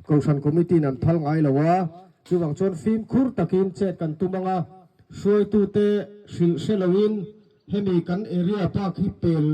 Kohhran Committee in an phal ngai lo a, chuvang chuan fimkhur takin chet kan tum ang a, hruaitute hrilh hre loin hemi kan area park hi pel